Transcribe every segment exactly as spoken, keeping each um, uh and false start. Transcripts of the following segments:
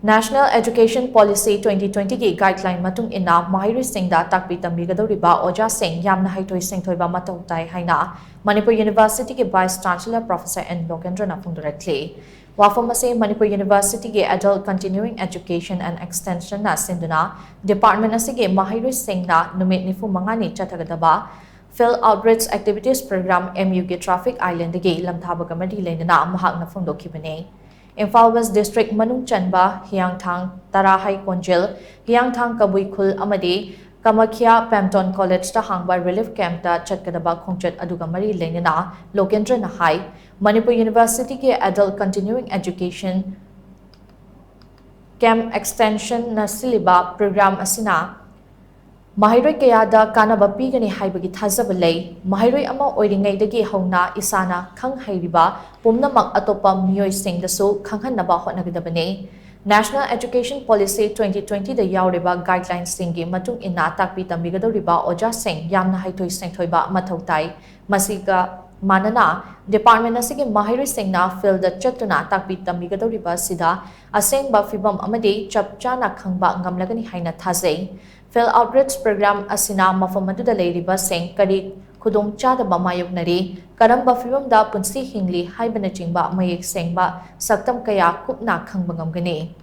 National Education Policy twenty twenty ꯒꯤ guideline ꯃꯇꯨꯡ ꯏꯟꯅ ꯃꯍꯩꯔꯣꯏꯁꯤꯡꯗ ꯇꯥꯛꯄꯤ ꯇꯝꯕꯤꯒꯗꯧꯔꯤꯕ ꯑꯣꯖꯥꯁꯤꯡ ꯌꯥꯝꯅ ꯍꯩꯊꯣꯏ ꯁꯤꯡꯊꯣꯏꯕ ꯃꯊꯧ ꯇꯥꯏ ꯍꯥꯏꯅ ꯃꯅꯤꯄꯨꯔ University ꯒꯤ Vice Chancellor Professor N ꯂꯣꯀꯦꯟꯗ꯭ꯔꯅ ꯐꯣꯡꯗꯣꯔꯛꯂꯤ꯫ ꯋꯥꯐꯝ ꯑꯁꯤ ꯃꯅꯤꯄꯨꯔ University ꯒꯤ Adult Continuing Education and Extension ꯅ ꯁꯤꯟꯗꯨꯅ department ꯑꯁꯤꯒꯤ ꯃꯍꯩꯔꯣꯏꯁꯤꯡꯅ ꯅꯨꯃꯤꯠ ꯅꯤꯐꯨ ꯃꯉꯥꯅꯤ ꯆꯠꯊꯒꯗꯕ Field Outreach Activities Program, M U ꯒꯤ Traffic Island ꯗꯒꯤ ꯂꯝꯊꯥꯕꯒ ꯃꯔꯤ ꯂꯩꯅꯅ ꯃꯍꯥꯛꯅ ꯐꯣꯡꯗꯣꯛꯈꯤꯕꯅꯤ꯫ ꯏꯝꯐꯥꯜ West District ꯃꯅꯨꯡ ꯆꯟꯕ ꯍꯤꯌꯥꯡꯊꯥꯡ, ꯇꯔꯥꯍꯩ ꯀꯣꯟꯖꯦꯜ, ꯍꯤꯌꯥꯡꯊꯥꯡ ꯀꯕꯨꯏ ꯈꯨꯜ ꯑꯃꯗꯤ ꯀꯃꯈꯤꯌꯥ ꯄꯦꯝꯇꯣꯟ College ꯇ ꯍꯥꯡꯕ relief camp ꯇ ꯆꯠꯀꯗꯕ ꯈꯣꯡꯆꯠ ꯑꯗꯨꯒ ꯃꯔꯤ ꯂꯩꯅꯅ ꯂꯣꯀꯦꯟꯗ꯭ꯔꯅ ꯍꯥꯏ, ꯃꯅꯤꯄꯨꯔ University ꯒꯤ Adult Continuing Education Camp Extension ꯅ ꯁꯤꯜꯂꯤꯕ program ꯑꯁꯤꯅ ꯃꯍꯩꯔꯣꯏ ꯀꯌꯥꯗ ꯀꯥꯟꯅꯕ ꯄꯤꯒꯅꯤ ꯍꯥꯏꯕꯒꯤ ꯊꯥꯖꯕ ꯂꯩ꯫ ꯃꯍꯩꯔꯣꯏ ꯑꯃ ꯑꯣꯏꯔꯤꯉꯩꯗꯒꯤ ꯍꯧꯅ ꯏꯁꯥꯅ ꯈꯪ ꯍꯩꯔꯤꯕ ꯄꯨꯝꯅꯃꯛ ꯑꯇꯣꯞꯄ ꯃꯤꯑꯣꯏꯁꯤꯡꯗꯁꯨ ꯈꯪꯍꯟꯅꯕ ꯍꯣꯠꯅꯒꯗꯕꯅꯤ꯫ National Education Policy twenty twenty ꯗ ꯌꯥꯎꯔꯤꯕ guideline ꯁꯤꯡꯒꯤ ꯃꯇꯨꯡ ꯏꯟꯅ ꯇꯥꯛꯄꯤ ꯇꯝꯕꯤꯒꯗꯧꯔꯤꯕ ꯑꯣꯖꯥꯁꯤꯡ ꯌꯥꯝꯅ ꯍꯩꯊꯣꯏ ꯁꯤꯡꯊꯣꯏꯕ ꯃꯊꯧ ꯇꯥꯏ꯫ ꯃꯁꯤꯒ ꯃꯥꯟꯅꯅ, department ꯑꯁꯤꯒꯤ ꯃꯍꯩꯔꯣꯏꯁꯤꯡꯅ field ꯗ ꯆꯠꯇꯨꯅ ꯇꯥꯛꯄꯤ ꯇꯝꯕꯤꯒꯗꯧꯔꯤꯕ ꯑꯁꯤꯗ ꯑꯁꯦꯡꯕ ꯐꯤꯕꯝ ꯑꯃꯗꯤ ꯆꯞ ꯆꯥꯅ ꯈꯪꯕ ꯉꯝꯂꯒꯅꯤ ꯍꯥꯏꯅ ꯊꯥꯖꯩ꯫ Field Outreach Program ꯑꯁꯤꯅ ꯃꯐꯝ ꯑꯗꯨꯗ ꯂꯩꯔꯤꯕꯁꯤꯡ ꯀꯔꯤ ꯈꯨꯗꯣꯡꯆꯥꯗꯕ ꯃꯥꯌꯣꯛꯅꯔꯤ, ꯀꯔꯝꯕ ꯐꯤꯕꯝꯗ ꯄꯨꯟꯁꯤ ꯍꯤꯡꯂꯤ ꯍꯥꯏꯕꯅꯆꯤꯡꯕ ꯃꯌꯦꯛ ꯁꯦꯡꯕ ꯁꯛꯇꯝ ꯀꯌꯥ ꯀꯨꯞꯅ ꯈꯪꯕ ꯉꯝꯒꯅꯤ꯫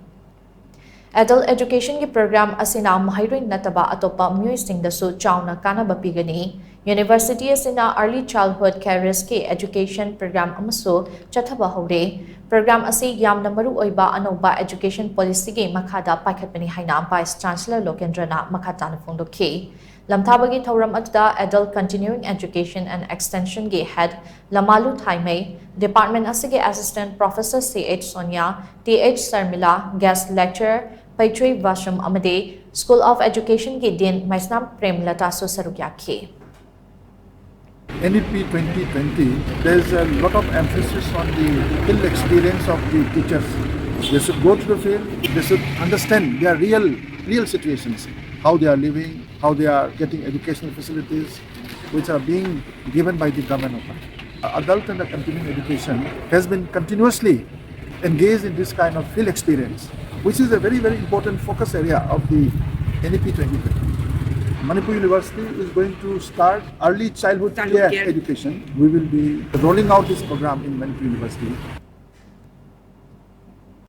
Adult Education ꯒꯤ program ꯑꯁꯤꯅ ꯃꯍꯩꯔꯣꯏ ꯅꯠꯇꯕ ꯑꯇꯣꯞꯄ ꯃꯤꯑꯣꯏꯁꯤꯡꯗꯁꯨ ꯆꯥꯎꯅ ꯀꯥꯟꯅꯕ ꯄꯤꯒꯅꯤ꯫ University ꯑꯁꯤꯅ Early Childhood Careers ꯀꯤ education program ꯑꯃꯁꯨ ꯆꯠꯊꯕ ꯍꯧꯔꯦ꯫ Program ꯑꯁꯤ ꯌꯥꯝꯅ ꯃꯔꯨ ꯑꯣꯏꯕ ꯑꯅꯧꯕ education policy ꯒꯤ ꯃꯈꯥꯗ ꯄꯥꯏꯈꯠꯄꯅꯤ ꯍꯥꯏꯅ Vice Chancellor ꯂꯣꯀꯦꯟꯗ꯭ꯔꯅ ꯃꯈꯥ ꯇꯥꯅ ꯐꯣꯡꯗꯣꯛꯈꯤ꯫ ꯂꯝꯊꯥꯕꯒꯤ ꯊꯧꯔꯝ ꯑꯗꯨꯗ Adult Continuing Education and Extension ꯒꯤ head ꯂꯃꯥꯂꯨ ꯊꯥꯏꯃꯩ, department ꯑꯁꯤꯒꯤ Assistant Professor C H Sonia, T H Sharmila, guest lecturer ꯄꯩꯊ꯭ꯔꯤ ꯕꯥꯁ꯭ꯔꯝ ꯑꯃꯗꯤ School of Education ꯒꯤ Dean ꯃꯩꯁꯅꯥꯝ ꯄ꯭ꯔꯦꯝꯂꯇꯥꯁꯨ ꯁꯔꯨꯛ ꯌꯥꯈꯤ꯫ N E P twenty twenty, there's a lot of emphasis on the field experience of the teachers. They should go to the field, they should understand their real, real situations, how they are living, how they are getting educational facilities, which are being given by the government of India. Adult and the continuing education has been continuously engage in this kind of field experience, which is a very, very important focus area of the N E P twenty twenty. Manipur University is going to start early childhood, childhood care, care education. We will be rolling out this program in Manipur University.